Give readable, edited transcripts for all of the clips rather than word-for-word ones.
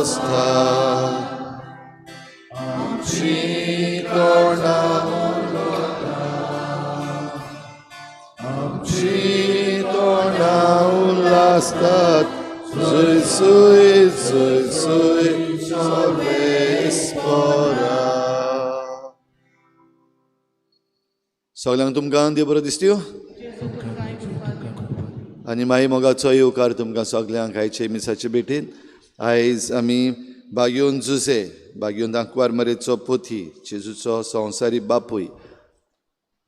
उल्लासता, आमची तोंडां उलयता, आमची तोंडां उल्लासतात, जय जय जय जय सर्वेस्परा. सगल्यांक तुमकां देव बरो दिसत्यो आनी माई मोगाचो येवकार तुमकां सगल्यांक आयचे मिसाचे भेटीन. आयज आमी बागयोन जुजे, बागयोन दांकवार मरेचो पोथी, जेजूचो संवसारी बापूय,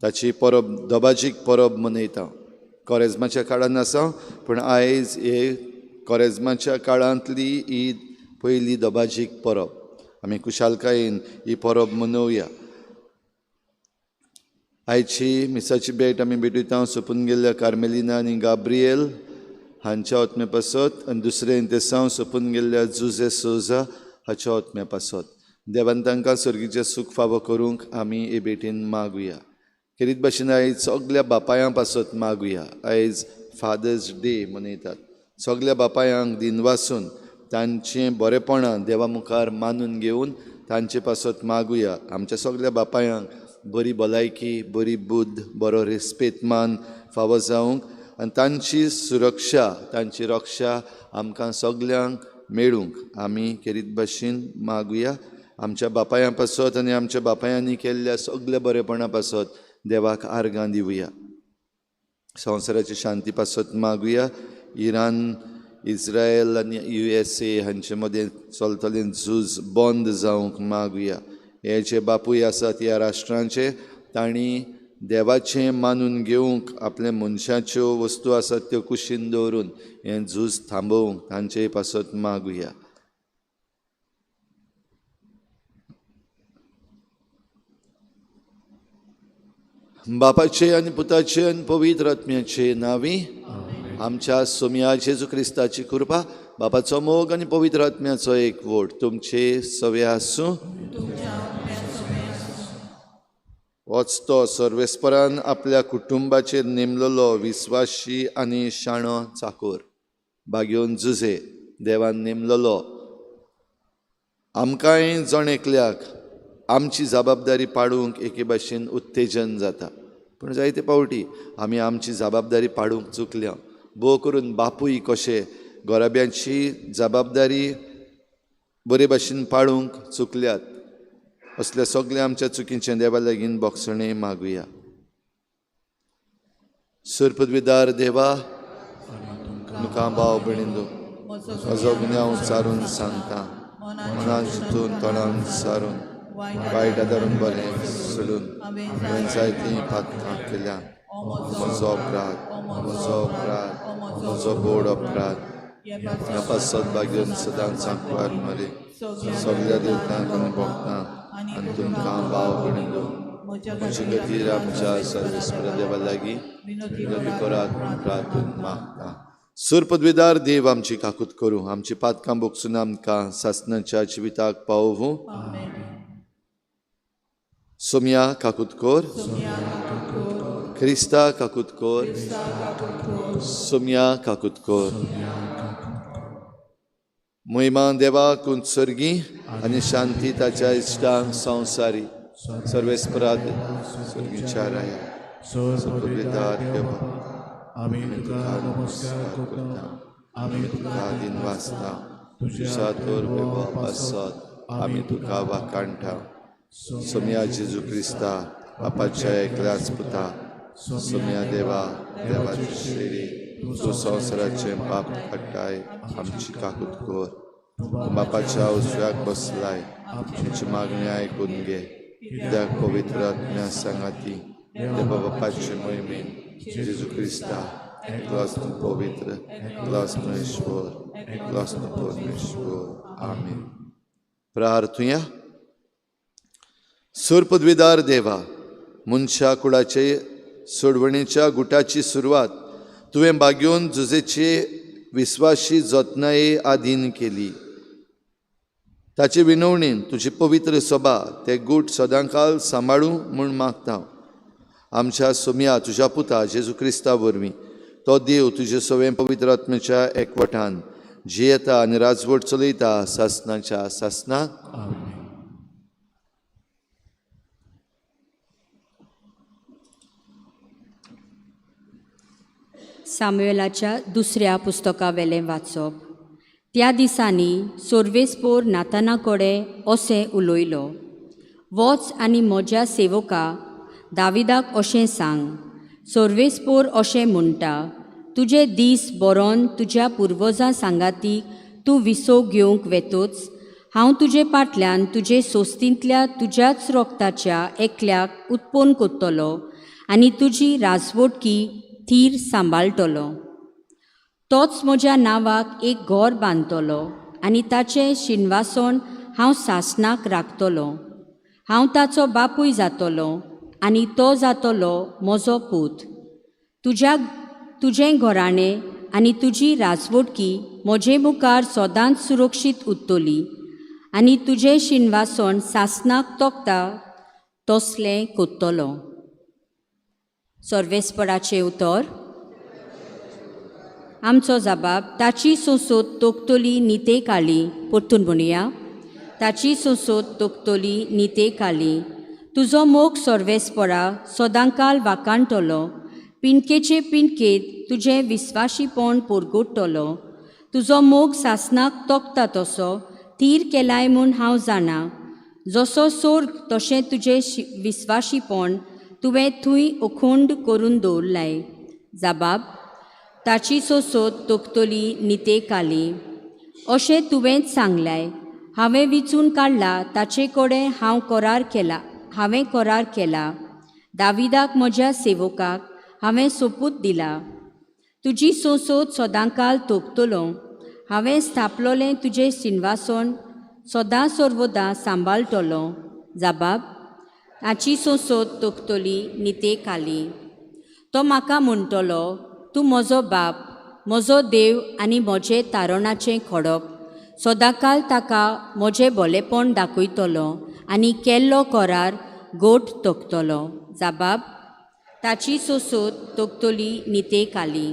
ताची परब दबाजीक परब मनयता. कोरेज्माच्या काळान आसा, पूण आयज हे कोरेज्माच्या काळांतली ही पयली दबाजीक परब. आमी खुशालकायेन ही परब मनोवया. आयची मिसाची भेट आमी भेटयता सोंपून गेल्ल्या कार्मेलिना आनी गाब्रियल हांच्या ओतमे पासत आनी दुसरें इंतेसांव सोंपून गेल्ल्या जुजे सोजा हाच्या ओतमे पासत. देवान तांकां सर्गीचें सूख फावो करूंक आमी हे भेटीन मागुया. खेरीत भाशेन आयज सगल्या बापायां पासत मागुया. आयज फादर्स डे मनयतात. सगल्या बापायांक दिनवासून तांचें बरेपणां देवा मुखार मानून घेवन तांचे पासत मागुया. आमच्या सगल्या बापायांक बरी भलायकी, बरी बुद्द, बरो रेस्पेत मान फावो जावंक आनी तांची सुरक्षा, तांची रक्षा आमकां सगल्यांक मेळूंक आमी खेरीत भाशेन मागुया. आमच्या बापायां पासत आनी आमच्या बापायांनी केल्ल्या सगल्या बरेपणा पासत देवाक आर्गां दिवया. संवसाराची शांती पासत मागुया. इराण, इस्रायल आनी USA हांचे मदें चलतलें झूज बंद जावंक मागुया. हे जे बापूय आसात ह्या राष्ट्रांचे, तांणी देवाचें मानून घेवंक आपल्या मनशाच्यो वस्तू आसात त्यो कुशीन दवरून हें झूज थांबोवंक तांचे पासत मागुया. बापाचे आनी पुताचे आनी पवित्र आत्म्याचे नांवी आमच्या सोमया जेजू क्रिस्ताची कृपा, बापाचो मोग आनी पवित्र आत्म्याचो एक वोट तुमचे सवे आसूं. वच तो सर्वेस्परान आपल्या कुटुंबाचेर नेमलेलो विस्वाशी आनी शाणो चाकोर बागयोन जुजे देवान नेमलेलो. आमकांय जण एकल्याक आमची जबाबदारी पाडूंक एके भाशेन उत्तेजन जाता, पूण जायते फावटी आमी आमची जबाबदारी पाडूंक चुकल्या. भोव करून बापूय कशे घराब्यांची जबाबदारी बरे भाशेन पाडूंक चुकल्यात. असल्या सगल्या आमच्या चुकींचें देवा लागीं बोगसणें मागुया. सुरपदविदार देवा, तुमकां भाव भयणींनो म्हजो गुन्यांव सारून सांगता, मनान चिंतून तोंडान सारून वायट आदारून बरें सोडून हांवें जायतीं पातकां केल्या. म्हजो अपराध, म्हजो अपराध, म्हजो बोड अपराध. ह्या पासत बागेवन सदांच सांकवार मरे सगल्या देवतांक आनी भोगतां आनी तुमकां भाव भयणींनो म्हजे खातीर आमच्या सर्वेस्पर देवा लागीं विनवणी करात प्रार्थून मागता. सुरपदविदार देव आमची काकूत करूं, आमची पातकां बोगसून आमकां सासणाच्या जिविताक पावोवूं. सोमया काकूत कर, क्रिस्ता काकूत कर, सोमया काकूत कर. महिमा देवाक उत्सर्गी आनी शांती ताच्या इश्टांक संवसारी सर्वेस्पराद सर्गीच्या राया. सर्वपवित्र देवा, आमी तुका नमस्कार करता, आमी तुका दिनवासता, तुज्या तोर वैभवा पासत आमी तुका वाखाणटा. सोमया जेजू क्रिस्ता बापाच्या एकल्याच पुता, सोमया देवा, देवाची शेरी, तूं संवसाराचें पाप काडटाय, आमची काकूत कर. तूं बापाच्या उजव्याक बसलाय, आमची मागणी आयकून घे. कित्याक पवित्र आत्म्या सांगाती देवा बापाचे मोहिमेन जेजू क्रिस्ता एकलोच तूं पवित्र, एकलोच तूं ईश्वर, एकलोच तूं परमेश्वर. आमेन. प्रार्थुया. सुरपदविदार देवा, मनशा कुळाचे सोडवणेच्या गुटाची सुरवात तुवें बागयोन जुजेचे विस्वाशी जतनाये आधीन केली. ताचे विनवणेन तुजी पवित्र सभा ते गूट सदांकाल सांबाळूं म्हूण मागता. आमच्या सोमया तुज्या पुता जेजू क्रिस्ता वरवीं तो देव तुजे सवें पवित्र आत्म्याच्या एकवटान जियेता आनी राजवट चलयता सासनाच्या सासना. सामुएलाच्या दुसऱ्या पुस्तकावेलें वाचप. त्या दिसांनी सोर्वेस्पोर नाताना कडेन अशें उलयलो, वच आनी म्हज्या सेवका दाविदाक अशें सांग, सोर्वेस्पोर अशें म्हणटा, तुजे दीस बरोवन तुज्या पुर्वजां सांगाती तूं विसव घेवंक वेतोच, हांव तुजे फाटल्यान तुजे सोस्तींतल्या तुज्याच रोगताच्या एकल्याक उत्पन्न करतलो आनी तुजी राजवटकी थीर सांबाळटलो. तोच म्हज्या नांवाक एक घर बांदतलो आनी ताचें शिनवासन हांव सासणाक राखतलो. हांव ताचो बापूय जातलो आनी तो जातलो म्हजो पूत. तुजें घराणें आनी तुजी राजवटकी म्हजे मुखार सदांच सुरक्षीत उरतली आनी तुजें शिनवासन सासणाक तोखता तसलें कोत्तलो. सर्वेस्पराचें उतर. आमचो जबाब ताची सोंसोत तोखतली निते काली. परतून म्हणुया, ताची सोंसोत तोखतली निते काली. तुजो मोग सर्वेस्परा सदांकाल वाकाणटलो, पिंडकेचे पिंडकेत तुजें विस्वाशीपण परगटतलो. तुजो मोग सासणाक तोखता तसो थीर केलाय म्हूण हांव जाणा. जसो सोर्ग तशें तुजें विस्वाशीपण तुवें थंय अखंड करून दवरलाय. जबाब ताची सोंसोत तोखतली निते काली. अशें तुवेंच सांगलाय, हांवें विचून काडला ताचे कडेन हांव करार केला, हांवें करार केला. दाविदाक म्हज्या सेवकाक हांवें सोपूत दिला, तुजी सोंसोत सदांकाल तोखतलो. हांवें स्थापलोलें तुजें शिनवासन सदां सर्वदां सांबाळटलो. जबाब ताची सोंसोत तोखतली निते काली. तो म्हाका म्हणटलो, तूं म्हजो बाप, म्हजो देव आनी म्हजें तारणाचें खडप. सदांकाल ताका म्हजें भलेपण दाखयतलो आनी केल्लो करार गोट तोखतलो. जबाब ताची सोंसोत तोखतली निते काली.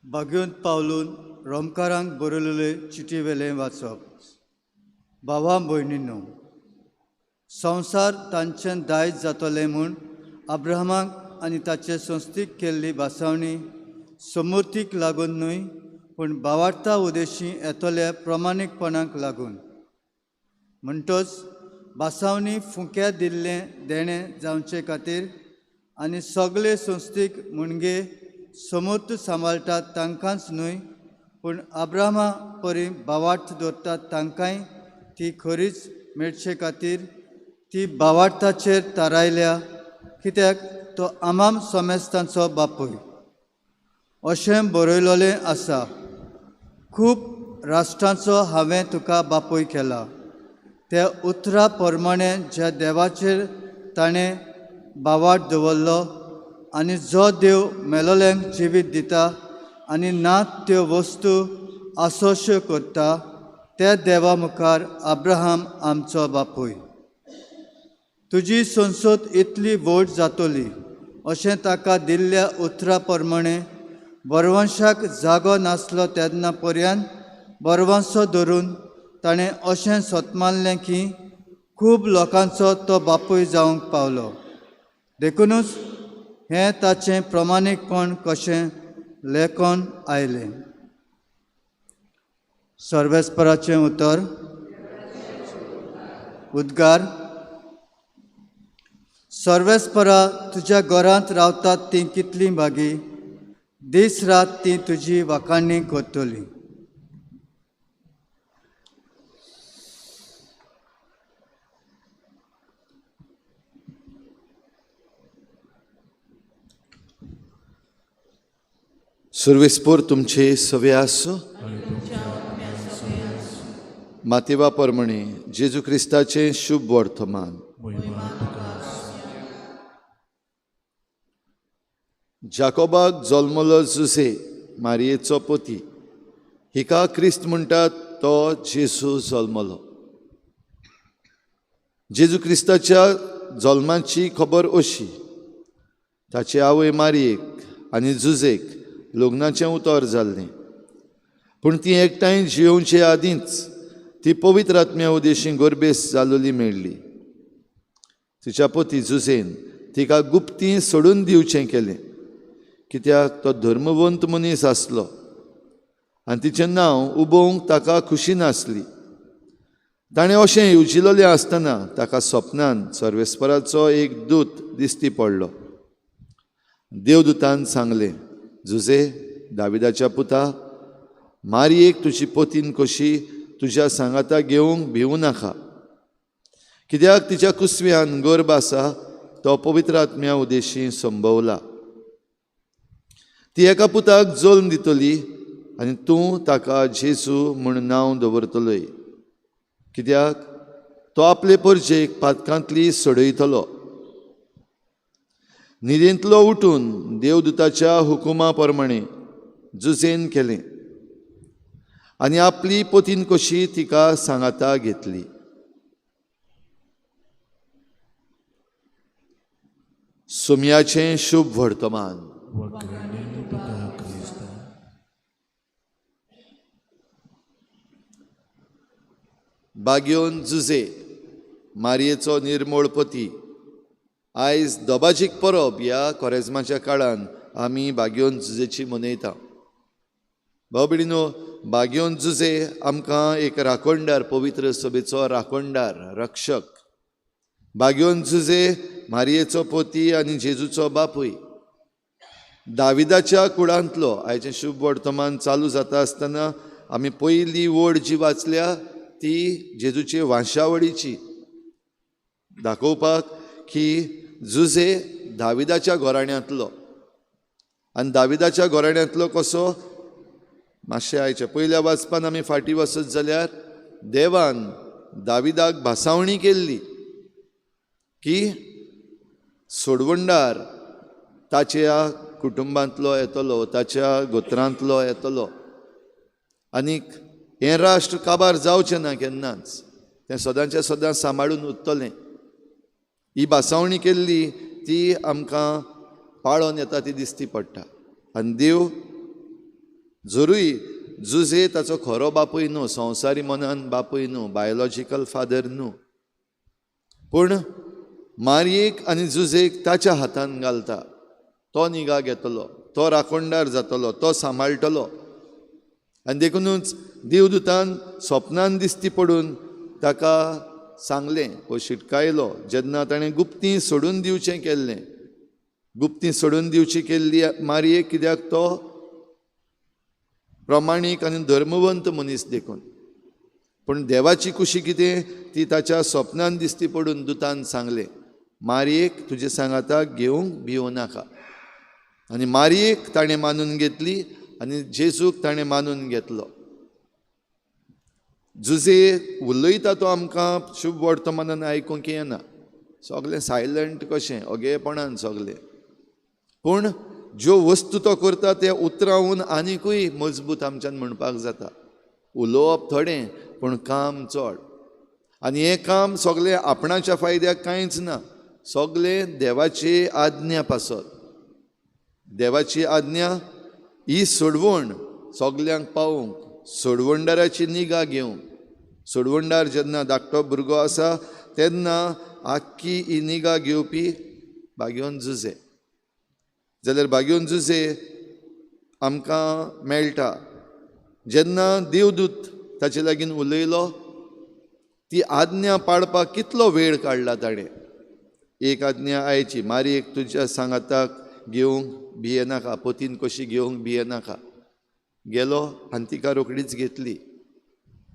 भाग्योंत पावलून रोमकारांक बरयलेले चिटी वेलें वाचप. भावा भयणींनो, संवसार तांचें दायज जातलें म्हूण अब्राहमाक आनी ताचे संस्थीक केल्ली भासावणी समूर्तीक लागून न्हय, पूण भावार्था उदेशी येतल्या प्रमाणीकपणाक लागून. म्हणटच भासावणी फुंक्या दिल्लें देणें जावचे खातीर आनी सगळे संस्थीक मुणगे समूर्त सांबाळटात तांकांच न्हय, पूण अब्राहमा परी भावार्थ दवरतात तांकांय ती खरीच मेळचे खातीर ती भावार्थाचेर थारायल्या, कित्याक तो आमाम समेस्तांचो बापूय अशें बरयलोलें आसा. खूब राष्ट्रांचो हांवें तुका बापूय केला. त्या उतरा प्रमाणे ज्या देवाचेर ताणें भावार्थ दवरलो आनी जो देव मेलोल्यांक जिवीत दिता आनी ना त्यो वस्तू आसोश्यो करता, त्या देवा मुखार अब्राहम आमचो बापूय. तुजी संसद इतली व्हड जातली अशें ताका दिल्ल्या उतरा प्रमाणे बरवंशाक जागो नासलो तेन्ना पर्यंत बरवंसो धरून ताणें अशें सतमानलें की खूब लोकांचो तो बापूय जावंक पावलो. देखुनूच हें ताचें प्रमाणीकपण कशें लेखन आयलें. सर्वेस्पराचें उतर. उद्गार. सर्वेस्परा, तुज्या घरांत रावतात तीं कितलीं भागी, दीस रात तीं तुजी वाखाणी करतलीं. सर्वेस्पोर तुमचे सवे आसूं. मातेवा परमणे जेजू क्रिस्ताचें शुभ वर्तमान. जाकोबाक जल्मलो जुसे मारयेचो पती, हिका क्रिस्त म्हणटात तो जेजू जल्मलो. जेजू क्रिस्ताच्या जल्माची खबर अशी, ताची आवय मारयेक आनी जुजेक लग्नाचें उतर जाल्लें, पूण ती एकठांय जियोवचे आदींच ती पवित्र आत्म्या उदेशी गोरबेस जालोली मेळ्ळी. तिच्या पती जुजेन तिका गुप्ती सोडून दिवचें केलें, कित्याक तो धर्मवंत मनीस आसलो आनी तिचें नांव उबोवंक ताका खुशी नासली. ताणें अशें येवजिलेलें आसतना ताका सपनान सर्वेस्पराचो एक दूत दिश्टी पडलो. देवदूतान सांगलें, जुजे, दाविदाच्या पुता, मारयेक तुजी पोतीन कशी तुज्या सांगाता घेवंक भिवूं नाका, कित्याक तिच्या कुसव्यान गर्भ आसा तो पवित्र आत्म्या उदेशी संभवला. ती एका पुताक जल्म दितली आनी तूं ताका जेजू म्हूण नांव दवरतलोय, कित्याक तो आपले परजेक पातकांतली सोडयतलो. न्हिदेंतलो उठून देवदूताच्या हुकुमा प्रमाणे जुजेन केलें आनी आपली पोतीन कशी तिका सांगाता घेतली. सोम्याचें शुभ वर्तमान. बाग्योन जुजे, मारयेचो निर्मोळ पती. आयज दोबाजीक परब ह्या कोरेज्माच्या काळान आमी बाग्योन जुजेची मनयता. भाव भयणीनो, बाग्योन जुजे आमकां एक राखणदार, पवित्र सभेचो राखणदार, रक्षक. बाग्योन जुजे मारयेचो पोती आनी जेजूचो बापूय, दाविदाच्या कुळांतलो. आयचें शुभ वर्तमान चालू जाता आसतना आमी पयली ओड जी वाचल्या ती जेजूचे वांशावळीची, दाखोवपाक की जुजे दाविदाच्या घराण्यांतलो. आनी दाविदाच्या घराण्यांतलो कसो, मातशें आयच्या पयल्या वाचपान आमी फाटीं वचत जाल्यार देवान दाविदाक भासावणी केल्ली की सोडवणदार ताच्या कुटुंबांतलो येतलो, ताच्या गोत्रांतलो येतलो आनीक हें राष्ट्र काबार जावचें ना केन्नाच, तें सदांचें सदां सांबाळून उरतलें. ही भासावणी केल्ली ती आमकां पाळोन येता ती दिसती पडटा. आनी देव जरूय जुजे ताचो खरो बापूय न्हू, संवसारी मनान बापूय न्हू, बायोलॉजिकल फादर न्हू, पूण मारयेक आनी जुजेक ताच्या हातान घालता. तो निगा घेतलो, तो राखणदार जातलो, तो सांबाळटलो. आनी देखुनूच देवदूतान सपनान दिसती पडून ताका सांगलें वो शिटकायलो, जेन्ना ताणें गुप्ती सोडून दिवचें केल्लें. गुप्ती सोडून दिवची केल्ली मारयेक, कित्याक तो प्रमाणीक आनी धर्मवंत मनीस देखून. पूण देवाची खुशी कितें ती ताच्या सपनान दिसती पडून दुतान सांगलें, मारयेक तुजे सांगाताक घेवंक भिवूं नाका. आनी मारयेक ताणें मानून घेतली आनी जेजूक ताणें मानून घेतलो. जुजे उलयता तो आमकां शुभ वर्तमानान आयकूंक येना, सगळें सायलंट कशें, अगेपणान सगळें. पूण ज्यो वस्तू तो करता ते उतरावन आनिकूय मजबूत आमच्यान म्हणपाक जाता. उलोवप थोडें पूण काम चड. आनी हें काम सगळें आपणाच्या फायद्याक कांयच ना, सगळें देवाची आज्ञा पासत. देवाची आज्ञा ही सोडवण सगल्यांक पावोवंक, सोडवणदाराची निगा घेवंक. सोडवणदार जेन्ना धाकटो भुरगो आसा तेन्ना आख्खी ही निगा घेवपी बाग्योन जुजे. जाल्यार बाग्योन जुजे आमकां मेळटा जेन्ना देवदूत ताचे लागीं उलयलो, ती आज्ञा पाळपाक कितलो वेळ काडला ताणें. एक आज्ञा आयची, मारयेक तुज्या सांगाताक घेवंक भियेनाका, पोतीन कशी घेवंक भियेनाका. गेलो आनी तिका रोखडीच घेतली.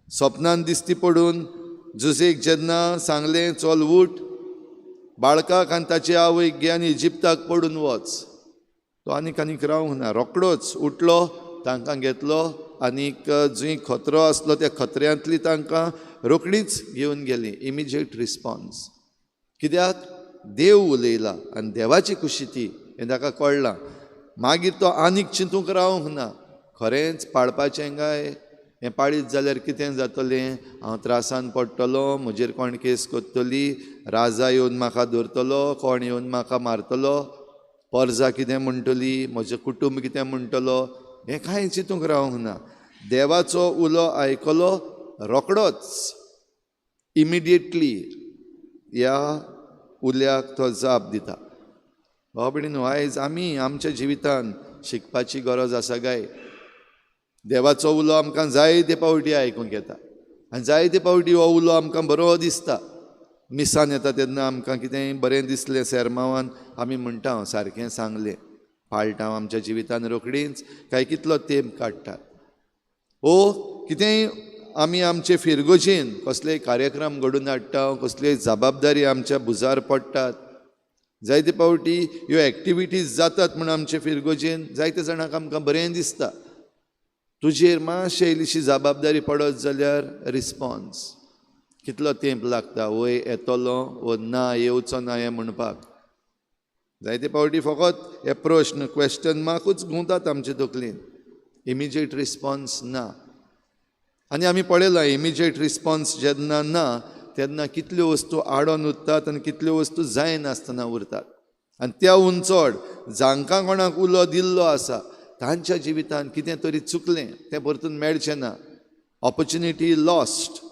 सपनान दिसती पडून जुजेक जेन्ना सांगलें, चल उठ, बाळकाक आनी ताचे आवयक घे आनी इजिप्ताक पडून वच, तो आनीक आनीक रावंक ना, रोखडोच उठलो, तांकां घेतलो आनीक जंय खतरो आसलो त्या खतऱ्यांतली तांकां रोखडीच घेवन गेली. Immediate response. कित्याक देव उलयला आनी देवाची खुशी ती हें ताका कळ्ळां. मागीर तो आनीक चिंतूंक रावंक ना, खरेंच पाळपाचें काय हें पाळीत जाल्यार कितें जातलें, हांव त्रासान पडटलो, म्हजेर कोण केस करतली, राजा येवन म्हाका धरतलो, कोण येवन म्हाका मारतलो, परजा कितें म्हणटली, म्हजें कुटुंब कितें म्हणटलो, हें कांय चिंतूंक रावंक ना. देवाचो उलो आयकलो रोकडोच, इमिडिएटली ह्या उल्याक तो जाप दिता. भाव भयणीनो, आयज आमी आमच्या जिवितान शिकपाची गरज आसा काय? देवाचो उलो आमकां जायते पावटी आयकूंक येता आनी जायते पावटी हो उलो आमकां बरो दिसता. मिसान येता तेन्ना आमकां कितेंय बरें दिसलें सेरमांवान, आमी म्हणटा सारकें सांगलें, पाळटा आमच्या जिवितान रोखडीच काय कितलो तेंप काडटात. ओ कितेंय आमी आमचे फिरगोजेन कसलेय कार्यक्रम घडून हाडटा, कसलीय जबाबदारी आमच्या भुजार पडटात, जायते पावटी ह्यो एक्टिविटीज जातात म्हूण आमचे फिरगोजेन जायते जाणांक आमकां बरें दिसता. तुजेर मातशें इल्लीशी जबाबदारी पडत जाल्यार रिस्पॉन्स कितलो तेंप लागता, वय येतलो वो ना, येवचो ना हें म्हणपाक. जायते पावटी फकत हे प्रश्न क्वेश्चन मार्कूच घुंवतात आमचे तकलेन, इमिजिएट रिस्पॉन्स ना. आनी आमी पळयलां इमिजिएट रिस्पॉन्स जेन्ना ना तेन्ना कितल्यो वस्तू आडोन उरतात आनी कितल्यो वस्तू जायनासतना उरतात. आनी त्याहून चड जांकां कोणाक उलो दिल्लो आसा तांच्या जिवितान कितें तरी चुकलें तें परतून मेळचें ना, ऑपॉर्च्युनिटी लॉस्ट.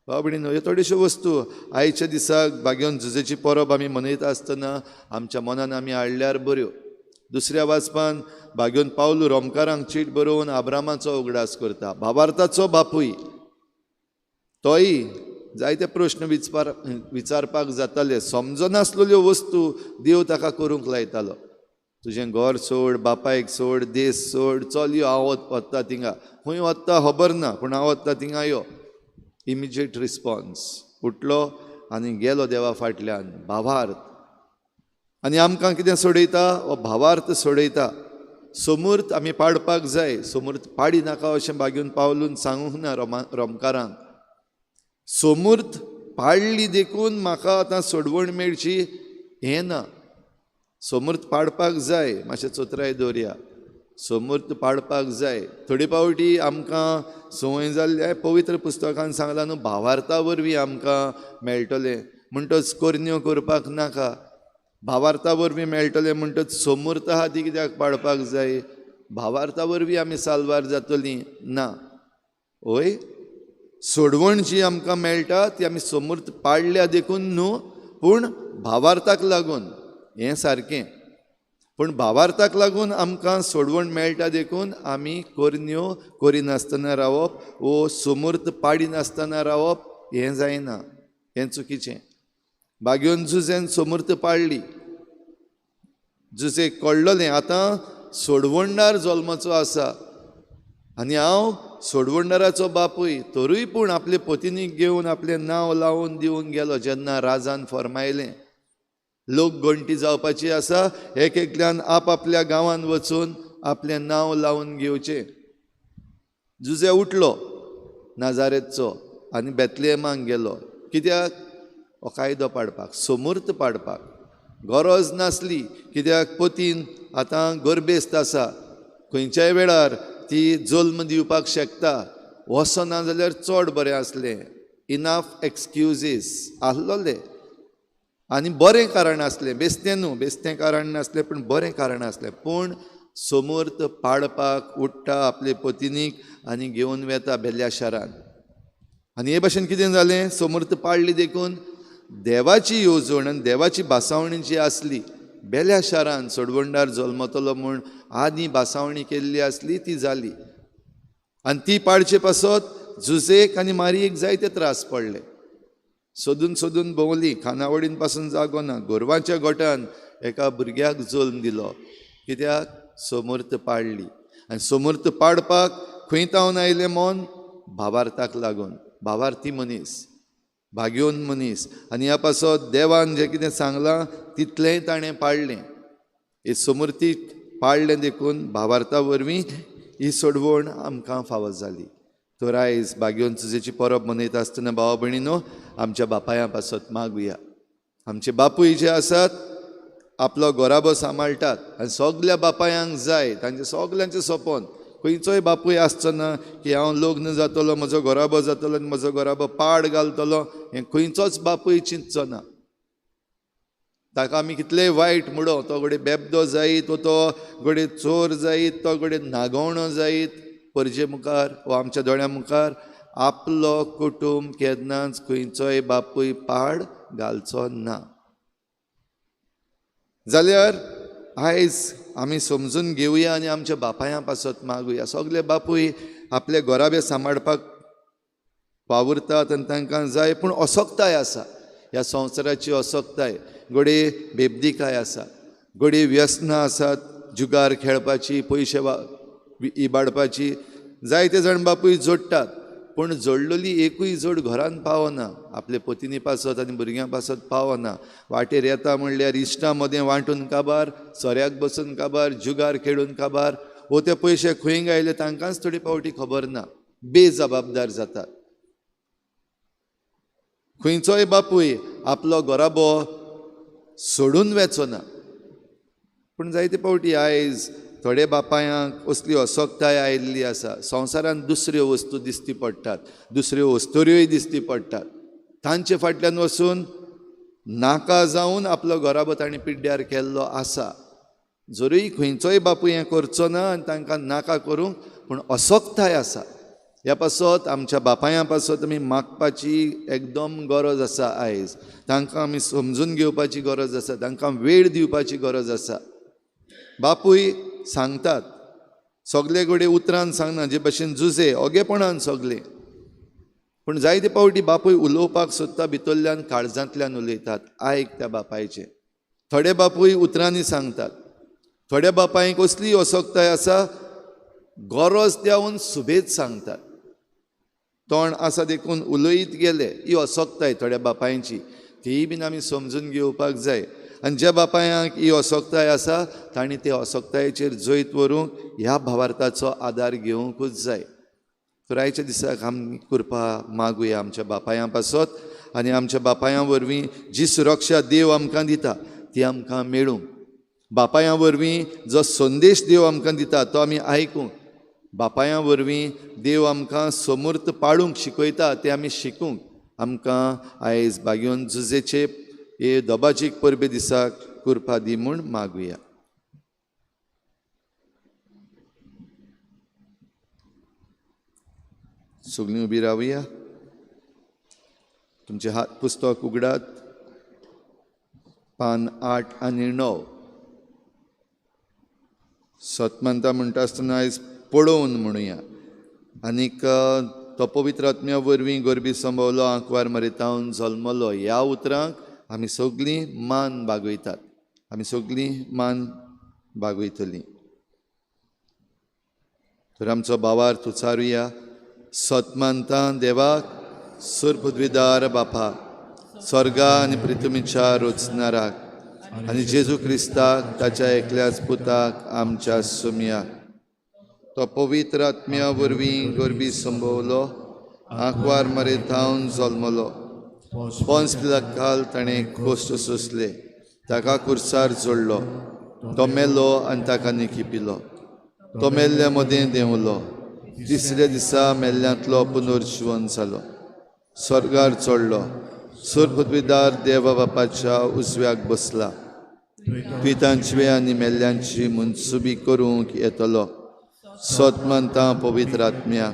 भाव भयणीनो, ह्यो थोड्योश्यो वस्तू आयच्या दिसाक भाग्योन जुजेची परब आमी मनयता आसतना आमच्या मनान आमी हाडल्यार बऱ्यो. दुसऱ्या वाचपान भाग्योन पावलू रोमकारांक चीट बरोवन आब्रामाचो उगडास करता, भावार्थाचो बापूय. तोय जायते प्रश्न विचारपाक जाताले, समजनासलेल्यो वस्तू देव ताका करूंक लायतालो. तुजें घर सोड, बापायक सोड, देश सोड, चल यो, हांव वता थिंगा, खंय वता खबर ना पूण हांव वता थिंगा यो. इमिजिएट रिस्पॉन्स, उठलो आनी गेलो देवा फाटल्यान, भावार्थ. आनी आमकां कितें सोडयता, हो भावार्थ सोडयता. सोमूर्त आमी पाडपाक जाय, सोमूर्त पाडी नाका अशें भाग्योन पावलून सांगूंक ना रोमकारांक. सोमूर्त पाडली देखून म्हाका आतां सोडवण मेळची हें ना. सोमूर्त पाडपाक जाय, मातशें चोत्राय दवरया, सोमूर्त पाडपाक जाय. थोडे पावटी आमकां संवय जाल्ल्या पवित्र पुस्तकान सांगलां न्हू, भावार्था वरवीं आमकां मेळटलें, म्हणटच करण्यो करपाक नाका. भावार्था वरवीं मेळटलें म्हणटच सोमूर्त आहा ती कित्याक पाडपाक जाय, भावार्था वरवीं आमी साल्वार जातलीं ना. हय, सोडवण जी आमकां मेळटा ती आमी सोमूर्त पाडल्या देखून न्हू, पूण भावार्थाक लागून, हें सारकें. पूण भावार्थाक लागून आमकां सोडवण मेळटा देखून आमी करण्यो करिनासतना रावप वो सोमूर्त पाडिनासतना रावप हें जायना, हें चुकीचें. भाग्योन जुजेन सोमूर्त पाडली, जुजेक कळ्ळलें आतां सोडवणदार जल्माचो आसा आनी हांव सोडवणदाराचो बापूय, तरूय पूण आपले पतिनीक घेवन आपलें नांव लावन दिवन गेलो. जेन्ना राजान फर्मायलें लोक गणटी जावपाची आसा, एक एकल्यान आपआपल्या गांवांत वचून आपलें नांव लावन घेवचें. जुजे उठलो नाजारेतचो आनी बेतलेमाक गेलो. कित्याक? हो कायदो पाडपाक, सोमूर्त पाडपाक. गरज नासली, कित्याक पतीन आतां गर्भेस्त आसा, खंयच्याय वेळार ती जल्म दिवपाक शकता, वचना जाल्यार चड बरें आसलें. इनाफ एक्सक्युजीस आसलोले आनी बरें कारण आसलें, बेस्तें न्हू, बेस्तें कारण नासलें पूण बरें कारण आसलें. पूण सोमूर्त पाडपाक उठ्ठा आपले पतिनीक आनी घेवन वेता बेल्या शारान. आनी हे भाशेन कितें जालें, सोमूर्त पाडली देखून देवाची येवजण आनी देवाची भासावणी जी आसली बेल्या शारान सोडवणदार जल्मतलो म्हूण आदीं भासावणी केल्ली आसली ती जाली. आनी ती पाडचे पासत जुजेक आनी मारयेक जायते त्रास पडले. सोदून सोदून भोंवली, खानावडीन पासून जागो ना, गोरवांच्या गोठान एका भुरग्याक जल्म दिलो. कित्याक? सोमूर्त पाडली. आनी सोमूर्त पाडपाक खंय तावन आयलें मन? भावार्थाक लागून. भावार्थी मनीस, भाग्योन मनीस. आनी ह्या पासत देवान जें कितें सांगलां तितलेंय ताणें पाडलें. हे सोमूर्तीक पाडलें देखून भावार्था वरवीं ही सोडवण आमकां फावो जाली. तर आयज भाग्योन जुजेची परब मनयता आसतना भावा भयणीनो, आमच्या बापायां पासत मागुया. आमचे बापूय जे आसात आपलो घराबो सांबाळटात आनी सगल्या बापायांक जाय, तांचें सगल्यांचें सपन खंयचोय बापूय आसचो ना की हांव लग्न जातलो, म्हजो घराबो जातलो आनी म्हजो घराबो पाड घालतलो, हें खंयचोच बापूय चिंतचो ना. ताका आमी कितलेय वायट म्हणो, तो घडये बेबदो जायत वो तो घडये चोर जायत, तो घडये नागवणो जायत, परजे मुखार वा आमच्या दोळ्यां मुखार आपलो कुटूंब केन्नाच खंयचोय बापूय पाड घालचो ना. जाल्यार आयज आमी समजून घेवया आनी आमच्या बापायां पासत मागुया. सगले बापूय आपले घराबे सांबाळपाक वावुरतात आनी तांकां जाय, पूण असक्ताय आसा, ह्या संवसाराची असक्ताय, घडये बेबदिकाय आसा, घडये व्यसनां आसात, जुगार खेळपाची, पयशे इबाडपाची. जायते जाण बापूय जोडटात, पूण जोडलेली एकूय जोड घरान पावना, आपले पतिनी पासत आनी भुरग्यां पासत पावना. वाटेर येता म्हणल्यार इश्टां मदें वांटून काबार, सोऱ्याक बसून काबार, जुगार खेळून काबार, वो ते पयशे खंय गायले तांकांच थोडे फावटी खबर ना, बेजबाबदार जातात. खंयचोय बापूय आपलो घराबो सोडून वेचो ना, पूण जायते फावटी आयज थोडे बापायांक असली असक्ताय आयिल्ली आसा. संवसारांत दुसऱ्यो वस्तू दिसती पडटात, दुसऱ्यो वस्तुऱ्योय दिसती पडटात, तांचे फाटल्यान वचून नाका जावन आपलो घराबो तांणी पिड्ड्यार केल्लो आसा. जरूय खंयचोय बापूय हें करचो ना आनी तांकां नाका करूंक, पूण असक्ताय आसा. ह्या पासत आमच्या बापायां पासत आमी मागपाची एकदम गरज आसा. आयज तांकां आमी समजून घेवपाची गरज आसा, तांकां वेळ दिवपाची गरज आसा. बापूय सांगतात सगले कडेन उतरान सांगना, जे भशेन जुजे ओगेपणान सगले, पूण जायते फावटी बापूय उलोवपाक सोदता, भितरल्यान काळजांतल्यान उलयतात. आयक त्या बापायचें. थोडे बापूय उतरांनी सांगतात, थोड्या बापायक असली असक्ताय आसा, गरज त्याहून सुबेज सांगतात. तोंड आसा देखून उलयत गेले, ही असक्ताय थोड्या बापायची, तीय बीन आमी समजून घेवपाक जाय. आनी ज्या बापायांक ही असक्ताय आसा तांणी ते असक्तायेचेर जैत व्हरूंक ह्या भावार्थाचो आदार घेवंकूच जाय. तर आयच्या दिसाक आमी कृपा मागुया आमच्या बापायां पासत आनी आमच्या बापायां वरवीं जी सुरक्षा देव आमकां दिता ती आमकां मेळूंक, बापायां वरवीं जो संदेश देव आमकां दिता तो आमी आयकूंक, बापायां वरवीं देव आमकां समर्थ पाळूंक शिकयता तें आमी शिकूंक आमकां आयज बागेवन जुजेचे हे दबाजीक परबे दिसाक कृपा दी म्हूण मागुया. सगळीं उबी रावया, तुमचे हात पुस्तक उगडात, पान 8 आनी 9. सतमंता म्हणटा आसतना आयज पळोवन म्हणुया. आनीक तो पवित्र आत्म्या वरवीं गोरबी संभवलो, आंकवार मरेतावन जल्मलो, ह्या उतरांक आमी सगळीं मान बागयतात, आमी सगळीं मान बागयतलीं. तर आमचो भावार्थ उचारुया. सतमानता देवाक, सुरपृथ्वीदार बापा, स्वर्गा आनी पृथ्वीच्या रचणाराक आनी जेजू क्रिस्ताक ताच्या एकल्याच पुताक आमच्या सुमयाक, तो पवित्र आत्म्या वरवीं गोरबी संभवलो, आंकवार मरेतावन जल्मलो, पोन्स पिलाकाल ताणें कोश्ट सोंसले, ताका कुर्सार जोडलो, तो मेलो आनी ताका निखिपिलो, तो मेल्ल्या मदें देंवलो, तिसऱ्या दिसा मेल्ल्यांतलो पुनर्जिवन जालो, स्वर्गार चडलो, सुरपृथ्वीदार देवा बापाच्या उजव्याक बसला, पितांची आनी मेल्ल्यांची मनसुबी करूंक येतलो. सतमंता पवित्र आत्म्या,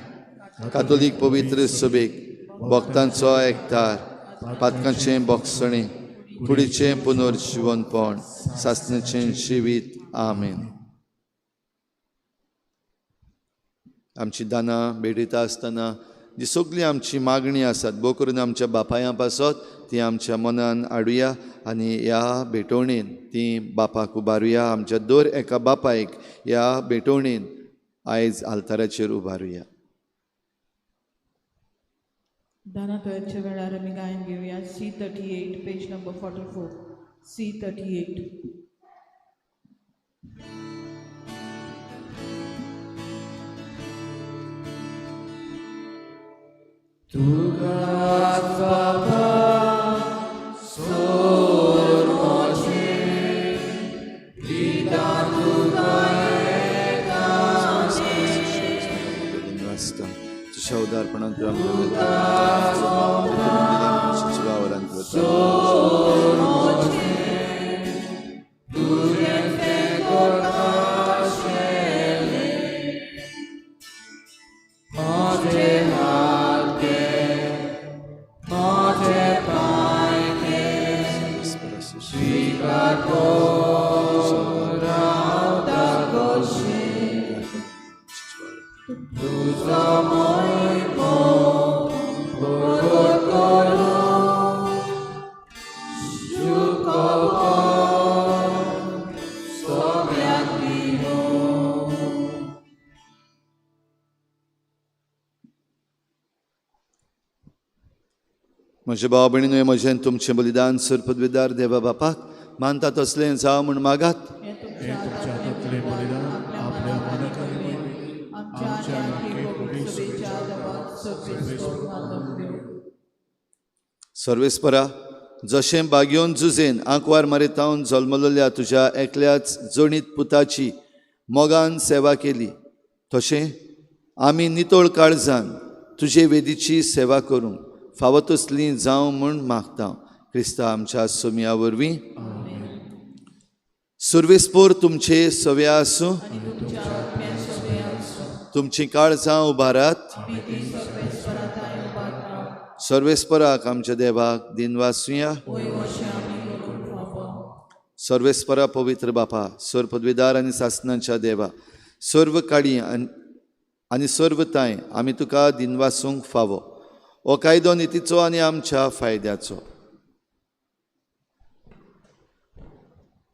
कातोलीक पवित्र सभेक, भक्तांचो एकतार, पातकांचें बोगसणें, कुडीचें पुनर्जिवनपण, सासणाचें जिवीत. आमेन. आमची दानां भेटयता आसतना जी सगळी आमची मागणी आसात, भोव करून आमच्या बापायां पासत ती आमच्या मनान हाडुया आनी ह्या भेटवणेन ती बापाक उबारुया. आमच्या दर एका बापायक ह्या भेटवणेन आयज आल्ताराचेर उबारुया. दानां तयारच्या वेळार आमी गायन घेवया. C38, page number 44. C38. तुकाच बापा सोरमोचे दिता तुका एकाने, उदारपणान तुवें आमकां वावरांत वता. म्हजे भाव भयणीनो, म्हजें तुमचें बलिदान सर पदवीदार देवा बापाक मानता तसलें जावं म्हूण मागात. हें तुमच्या हातांतलें बलिदान आपल्या मनाकाली आमच्या सर्वेस्परा, जशें बागयोन जुजेन आंकवार मारितावन जल्मलेल्या तुज्या एकल्याच जणीत पुताची मोगान सेवा केली, तशें आमी नितळ काळजान तुजे वेदीची सेवा करूंक फावो तसली जावं म्हूण मागता क्रिस्ता आमच्या सोमया वरवीं. सुर्वेस्पोर तुमचे सव्या आसूं, तुमची काळजां उबारात. सर्वेस्पराक आमच्या देवाक दिनवासुया. सर्वेस्परा पवित्र बापा, सर्व पदवीदार आनी सासनांच्या देवा, सर्व काळी आनी सर्व तांय आमी तुका दिनवासूंक फावो. हो कायदो नितीचो आनी आमच्या फायद्याचो.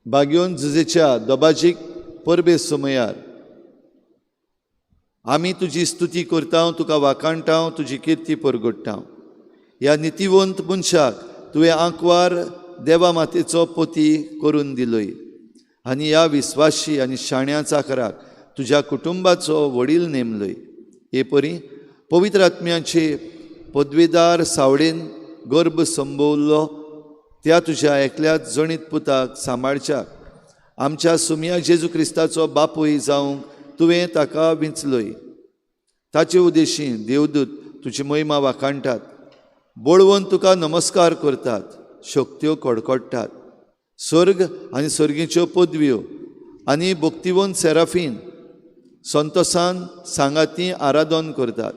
बागयोन जुजेच्या दोबाजीक परबे समयार आमी तुजी स्तुती करता, तुका वाखाणटा, तुजी किर्ती परगडटा. ह्या नितीवंत मनशाक तुवें आंकवार देवा मातेचो पोती करून दिलोय आनी ह्या विस्वाशी आनी शाण्या चाकराक तुज्या कुटुंबाचो वडील नेमलोय. हे परी पवित्र आत्म्याचे पदवीदार सावळेन गर्भ संभवल्लो त्या तुज्या एकल्याच जणीत पुताक सांबाळच्याक आमच्या सुमया जेजू क्रिस्ताचो बापूय जावंक तुवें ताका विंचलोय. ताचे उदेशी देवदूत तुजी महिमा वाखाणटात, बळवंत तुका नमस्कार करतात, शक्त्यो कडकडटात. स्वर्ग आनी स्वर्गीच्यो पदव्यो आनी भक्तिवंत सेराफीन संतोसान सांगाती आराधन करतात.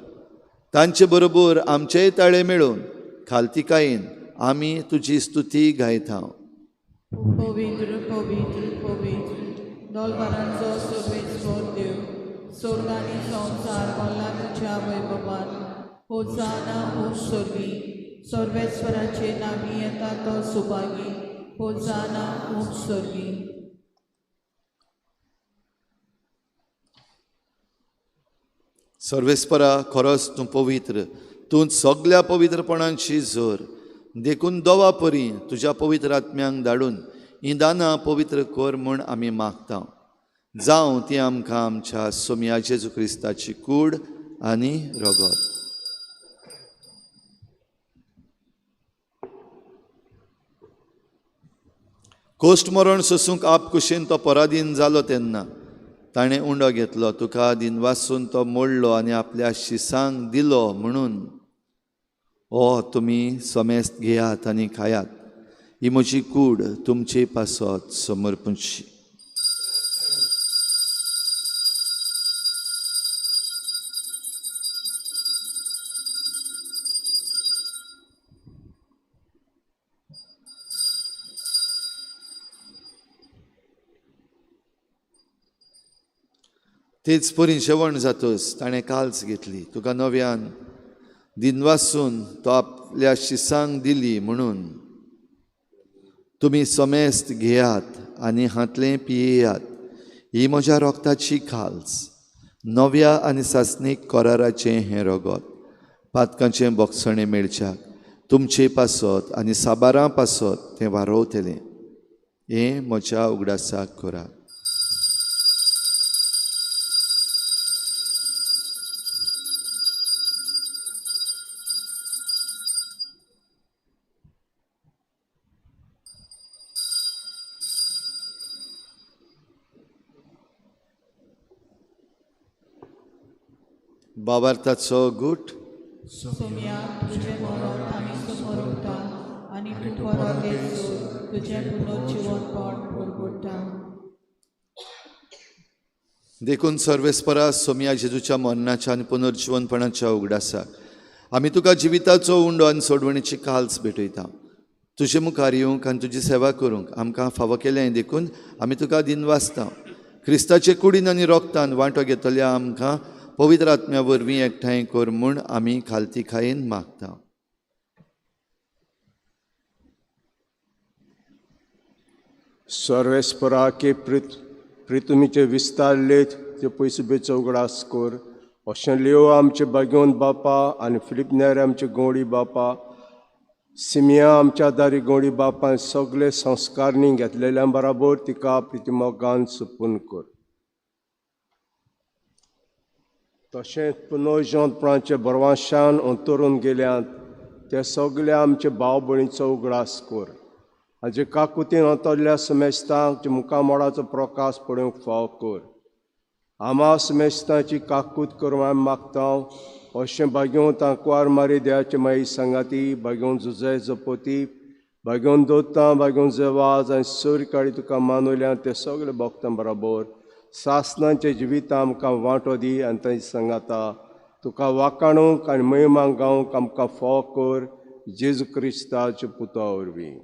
तांचे बरोबर आमचेय ताळे मेळून खालतिकायेन आमी तुजी स्तुती गायता. पवित्र पवित्र पवित्र दोलबारांचो सर्वेस्पर देव, स्वर्ग आनी संवसार भरला तुज्या वैभवान. होजाना उंच स्वर्गी, सर्वेस्पराचे नांवी येता तो सुभागी. होजाना उंच स्वर्गी. सर्वेस्परा, खरोच तूं पवित्र, तूं सगल्या पवित्रपणांची जोर. देखून दोवा परी तुज्या पवित्र आत्म्यांक धाडून हीं दानां पवित्र कर म्हूण आमी मागता. जावं ती आमकां आमच्या सोमया जेजू क्रिस्ताची कूड आनी रगत. कोश्ट मरण सोसूंक आप कुशीन तो पराधीन जालो तेन्ना ताणें उंडो घेतलो, तुका दिनवासून तो मोडलो आनी आपल्या शिसांक दिलो म्हणून, ओ तुमी समेस्त घेयात आनी खायात, ही म्हजी कूड तुमचे पासत समर्पणची. तेच परी जेवण जातच ताणें काल्स घेतली, तुका नव्यान दिनवासून तो आपल्या शिसांक दिली म्हणून, तुमी समेस्त घेयात आनी हांतलें पियेयात, ही म्हज्या रोगताची खाल्स, नव्या आनी सासणीक कराराचें हें रगत, पातकांचें बोगसणें मेळच्याक तुमचे पासत आनी साबारां पासत तें वारोवतलें. हें म्हज्या उगडासाक करात. बाबार्थाचो गूट. सोम्या तुजें मरण आमी समोर आनी तूं परत येसर तुजें पुनर्जिवनपण परगट्टा. देखून सर्वेस्परा सोम्या जेजूच्या मरणाच्या आनी पुनर्जिवनपणाच्या उगडासाक आमी तुका जिविताचो उंडो आनी सोडवणीची काल्स भेटयता. तुजे मुखार येवंक आनी तुजी सेवा करूंक आमकां फावो केलें देखून आमी तुका दिनवासता. क्रिस्ताचे कुडीन आनी रोगतान वांटो घेतल्या आमकां पवित्र आत्म्या वरवीं एकठांय कर म्हूण आमी खालतीखायेन मागता. सर्वेस्परा के प्रितुमीचे विस्तार लेत ते पयसुबेचो उगडास कर. अशें लियो आमचे बागेवन बापा आनी फिलीप नेर आमचे गवळी बापा, सिमिया आमच्या दारी गवळी बापान सगळे संस्कारणी घेतलेल्या बराबर तिका प्रितिमोगान सुपून कर. तशेंच पुनर्जनपणाचे बरवाशान अंतरून गेल्यात ते सगळे आमचे भाव भयणीचो उगडास कर. हाजे काकुतीन अंतरल्या समेस्तांक मुखामोडाचो प्रकाश पळोवंक फाव कर. आमा समेस्तांची काकूत करूं आमी मागता. अशें भाग्योवन तांकवार मारी देवाचे माई सांगाती, भाग्योवन जुजे जपोती, भाग्योवन दोतां, भाग्योवन जेवाज आनी सूर काळी तुका मानवल्या ते सगळे भक्तां बराबर सासनांचे जिवितां आमकां वांटो दी आनी तांची सांगाता तुका वाकाणूंक आनी महिमांक गावंक आमकां फाव कर जेजू क्रिस्ताचे पुता वरवीं.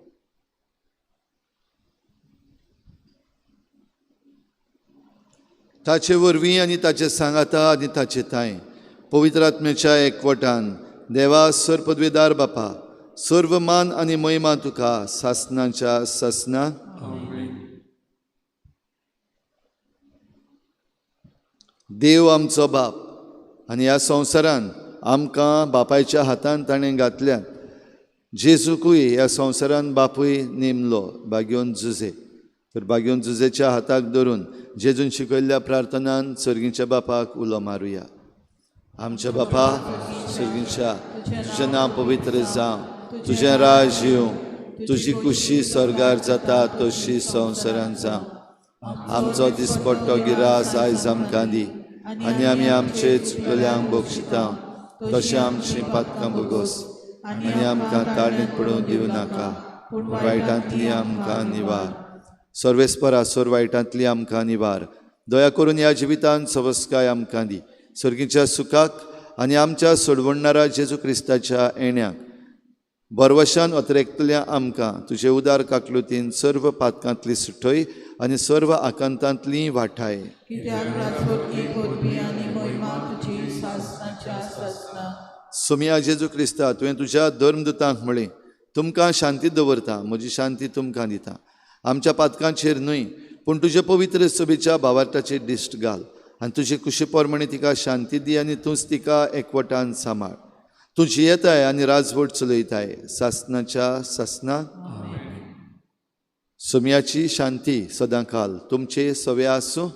ताचे वरवीं आनी ताचे सांगाता आनी ताचे तांय पवित्र आत्म्याच्या एकवटान देवा सर पदवेदार बापा सर्व मान आनी महिमा तुका सासनाच्या सासना. देव आमचो बाप आनी ह्या संवसारान आमकां बापायच्या हातान ताणें घातल्यात. जेजूकूय ह्या संवसारान बापूय नेमलो बागेवन जुजे. तर बागेवन जुजेच्या हाताक धरून जेजून शिकयल्ल्या प्रार्थनान सर्गीच्या बापाक उलो मारुया. आमच्या बापा सर्गीच्या, तुजें नांव पवित्र जावं, तुजें राज येवं, तुजी कुशी स्वर्गार जाता तशी संवसारान जावं. आमचो दिसपट्टो गिरास आयज आमकां दी आनी आमी आमचे चुकल्यांक बक्षिता तशें आमची पातकां भोगोस आनी आमकां ताळणीत पडूंक दिवं नाका, पूण वायटांतली आमकां निवार. सर्वेस्परा सोर वायटांतली आमकां निवार. दया करून ह्या जिवितान सवस्काय आमकां दी. सर्गीच्या सुखाक आनी आमच्या सोडवणणारा जेजू क्रिस्ताच्या येण्याक बरवशान अतरेकतल्या आमकां तुजे उदार काकलुतीन सर्व पातकांतली सुटय आनी सर्व आकांतांतली वाठाय. सोमिया जेजू क्रिस्ता, तुवें तुज्या धर्मदूतांक म्हळें, तुमकां शांती दवरता, म्हजी शांती तुमकां दिता. आमच्या पातकांचेर न्हय पूण तुजे पवित्र सभेच्या भावार्थाचेर दिश्ट घाल आनी तुजे कुशी प्रमाणे तिका शांती दी आनी तूंच तिका एकवटान सांबाळ. तूं जियेताय आनी राजवट चलयताय सासनाच्या सासना. सोम्याची शांती सदांकाल तुमचे सवे आसूं.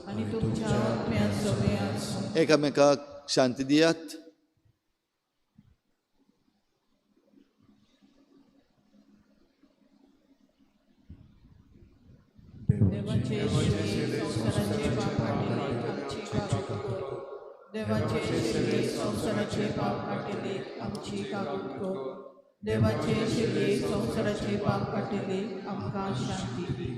एकामेकाक शांती दियात. देवाचे शेलये संवसाराचे पाप काडटले आमची काकूत कर. देवाचे शेलये संवसाराचे पाप काडटले आमकां शांती दी.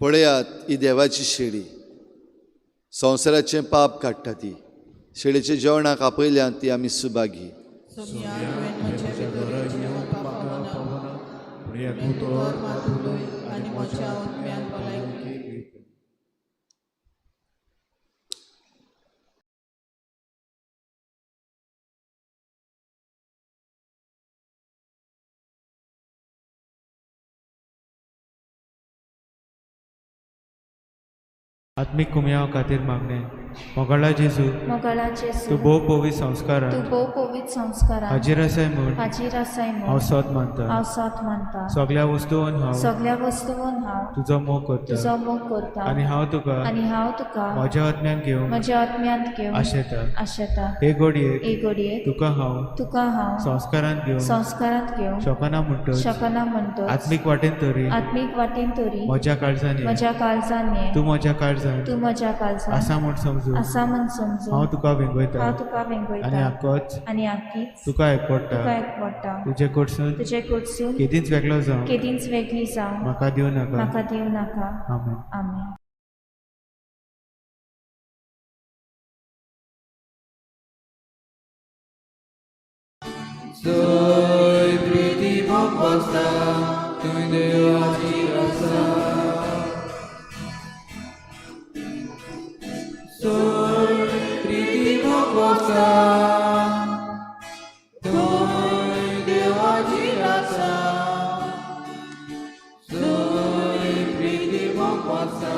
पळयात ही देवाची शेळी संवसाराचें पाप काडटा. ती शेळीच्या जेवणाक आपयल्यान ती आमी सुभागी. आत्मीक कुमयाव खातीर मागणें. मोगाळा जेजू, मोगाळा जेजू, तूं भोव पवित्र संस्कारान तूं भोव पवित्र संस्कारान हाजीर आसाय म्हूण हाजीर आसाय म्हूण हांव सोद मानता. हांव सोद मानता. सगळ्या वस्तून हांव सगळ्या वस्तून हांव तुजो मोग करता तुजो मोग करता आनी हांव तुका आनी हांव तुका म्हज्या आत्म्यान घेवंक म्हज्या आत्म्यांत घेवंक आशेता. आशेता. हे घडयेक हे घडयेक तुका हांव तुका हांव संस्कारांत घेवंक संस्कारांत घेवंक शकना म्हणटच शकना म्हणटच आत्मीक वाटेन तरी आत्मीक वाटेन तरी म्हज्या काळजान ये. म्हज्या काळजान ये. तूं म्हज्या काळजान तूं म्हज्या काळजान आसा म्हूण समजून आसा म्हूण समजून हांव तुका वेंगयता हांव तुका वेंगयता आनी आकोच आनी आकीच तुका एकवडटा. तुका एकवडटा. तुजे कडसून तुजे कडसून केदींच वेगळो जावं केदींच वेगळी जावं म्हाका दिवं नाका. म्हाका दिवं नाका. आमेन. आमेन. Soy priti moposta, tu देवाची आसा. Soy priti moposta, tu देवाची आसा. Soy priti moposta,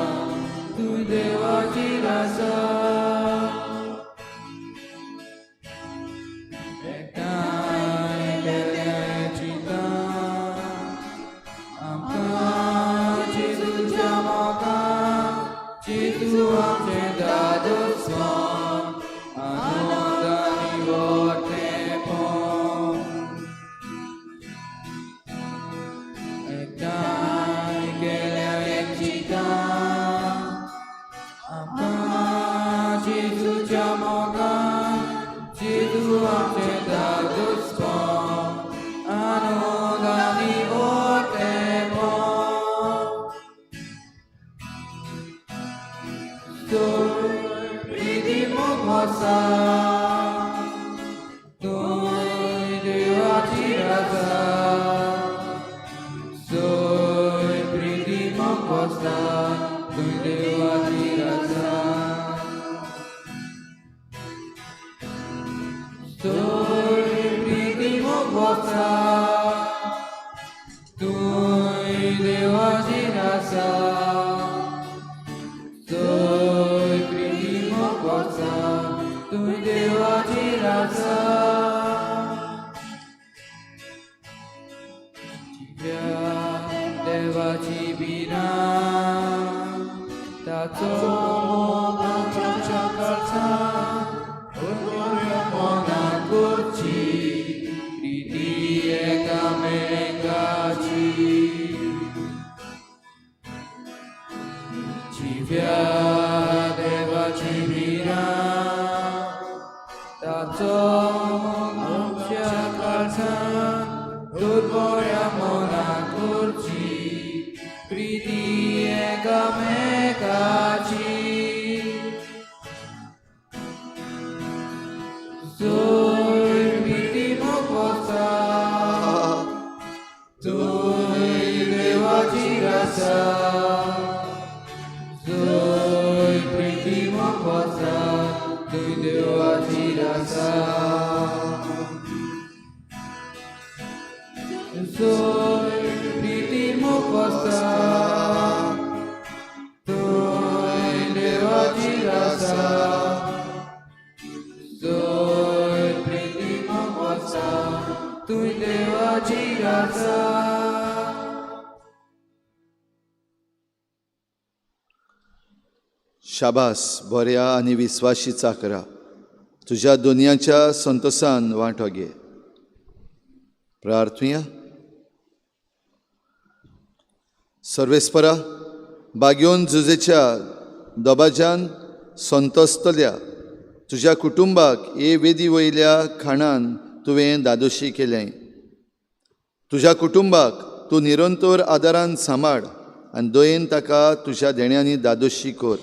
tu देवाची आसा. शाबास बऱ्या आनी विस्वाशी चाकरा, तुज्या दुनियाच्या संतोसान वांटो घे. प्रार्थुया. सर्वेस्परा, बागयोन जुजेच्या दबाज्यान संतोसतल्या तुज्या कुटुंबाक हे वेदी वयल्या खाणान तुवें दादोशी केलें. तुज्या कुटुंबाक तूं निरंतर आदारान सांबाळ आनी दयेन ताका तुज्या देण्यांनी दादोशी कर.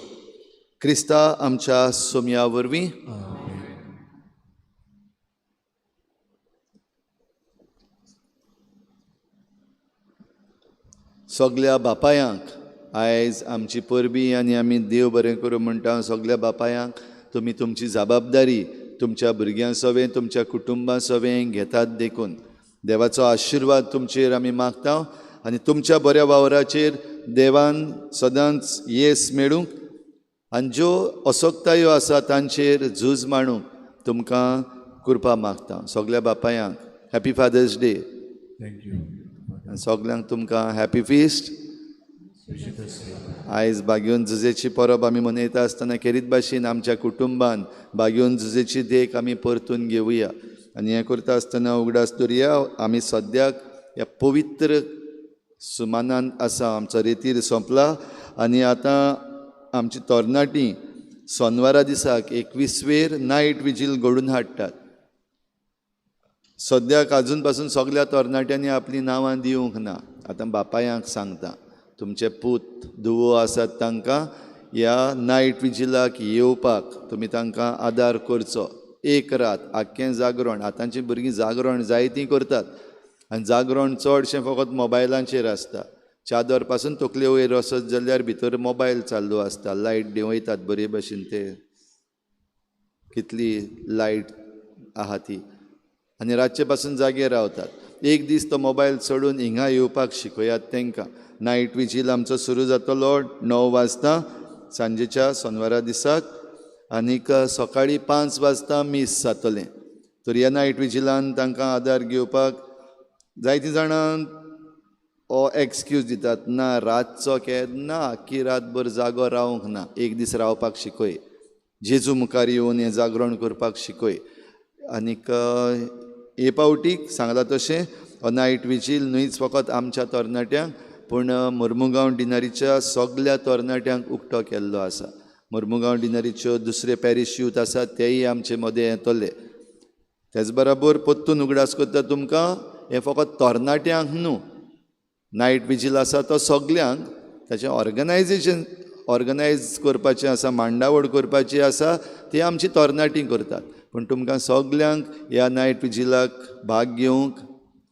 क्रिस्ता आमच्या सोम्या वरवीं. सगल्या बापायांक आयज आमची परबी आनी आमी देव बरें करूं म्हणटा. सगल्या बापायांक तुमी तुमची जबाबदारी तुमच्या भुरग्यां सवें तुमच्या कुटुंबां सवें घेतात देखून देवाचो आशिर्वाद तुमचेर आमी मागता आनी तुमच्या बऱ्या वावराचेर देवान सदांच येस मेळूंक आनी ज्यो असक्तायो आसा तांचेर झूज मांडूंक तुमकां कृपा मागता. सगल्या बापायांक happy Father's Day. Thank you. आनी सगल्यांक तुमकां हॅपी फिस्ट. आयज बागयोन जुजेची परब आमी मनयता आसतना खेरीत भाशेन आमच्या कुटुंबान बागयोन जुजेची देख आमी परतून घेवया आनी हें करता आसतना उगडास दवरया आमी सद्याक ह्या पवित्र सुमानान आसा. आमचो रेतीर सोंपला आनी आतां आमची तरणाटी सोनवारा दिसाक 21 वेर नायट विजील घडून हाडटात. सद्याक आजून पासून सगल्या तरणाट्यांनी आपलीं नांवां दिवंक ना. आतां बापायांक सांगता, तुमचे पूत धुवो आसात तांकां ह्या नायट विजिलाक येवपाक तुमी तांकां आदार करचो. एक रात आख्खें जागरण, आतांची भुरगीं जागरण जायतीं करतात आनी जागरण चडशें फकत मोबायलांचेर आसता. चादर पासून तकले वयर वचत जाल्यार भितर मोबायल चालू आसता, लायट देंवयतात बरे भशेन, ते कितली लायट आहा ती, आनी रातचे पासून जागे रावतात. एक दीस तो मोबायल सोडून हिंगा येवपाक शिकयात तांकां. नायट विजील आमचो सुरू जातलो 9 वाजता सांजेच्या सोनवारा दिसाक आनीक सकाळीं 5 वाजता मीस जातलें. तर ह्या नायट विजिलान तांकां आदार घेवपाक जायतीं जाणां हो एक्सक्यूज दितात, ना रातचो केन्ना आख्खी रातभर जागो रावंक ना, एक दीस रावपाक शिकय, जेजू मुखार येवन हें जागरण करपाक शिकय. आनीक हे पावटीक सांगलां तशें हो नायट विजील न्हयच फकत आमच्या तरणाट्यांक पूण मोर्मुगांव डिनरीच्या सगल्या तरणाट्यांक उक्तो केल्लो आसा. मोर्मुगांव डिनरीच्यो दुसरे पॅरीश यूथ आसात तेय आमचे मदें येतले. तेच बराबर परतून उगडास करता तुमकां, हें फकत तरणाट्यांक न्हू, नायट विजील आसा तो सगल्यांक, ताचें ऑर्गनायजेशन ऑर्गनायज करपाचें आसा, मांडावळ करपाची आसा, ती आमची तरणाटीं करतात. पूण तुमकां सगल्यांक ह्या नायट विजिलाक भाग घेवंक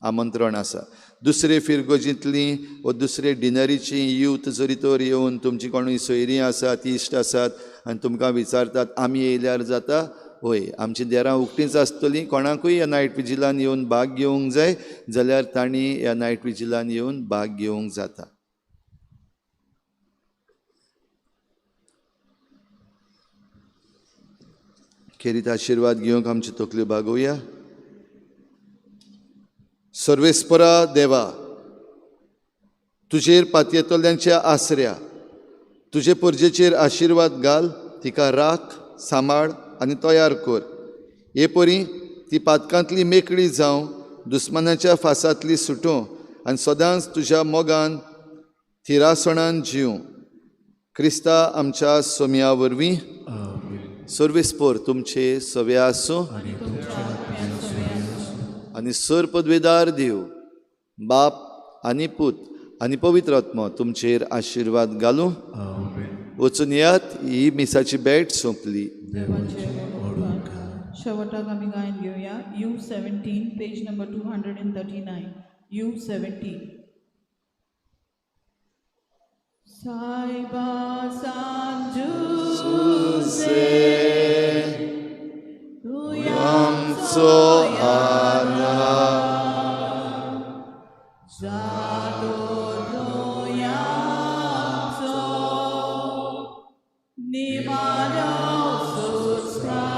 आमंत्रण आसा. दुसरे फिरगोजींतलीं वा दुसरे डिनरीची यूथ जरी तर येवन तुमची कोणूय सोयरीं आसात, इश्ट आसात आनी तुमकां विचारतात आमी येयल्यार जाता, हय आमची देरां उक्तींच आसतलीं, कोणाकूय ह्या नायट विजिलान येवन भाग घेवंक जाय जाल्यार तांणी ह्या नायट विजिलान येवन भाग घेवंक जाता. खेरीत आशिर्वाद घेवंक आमची तकल्यो बागोवया. सर्वेस्परा देवा, तुजेर पातयेतल्यांच्या आसऱ्या तुजे परजेचेर आशिर्वाद घाल, तिका राख, सांबाळ आनी तयार कर. हे परी ती पातकांतली मेकळी जावं, दुस्मानाच्या फासांतली सुटूं आनी सदांच तुज्या मोगान थिरासणान जिवं. क्रिस्ता आमच्या सोम्या वरवीं. सर्वेस्पोर तुमचे सवे आसूं आनी सर पदवेदार देव बाप आनी पूत आनी पवित्र आत्मो तुमचेर आशिर्वाद घालूं. वचून येयात. ही मिसाची भेट सोंपली. शेवटाक आमी गायन घेवया U17 page number 239 U17. सायबा सांजुसे तूं आमचो आदार, जातो दोयांचो निमाणो सुस्कार.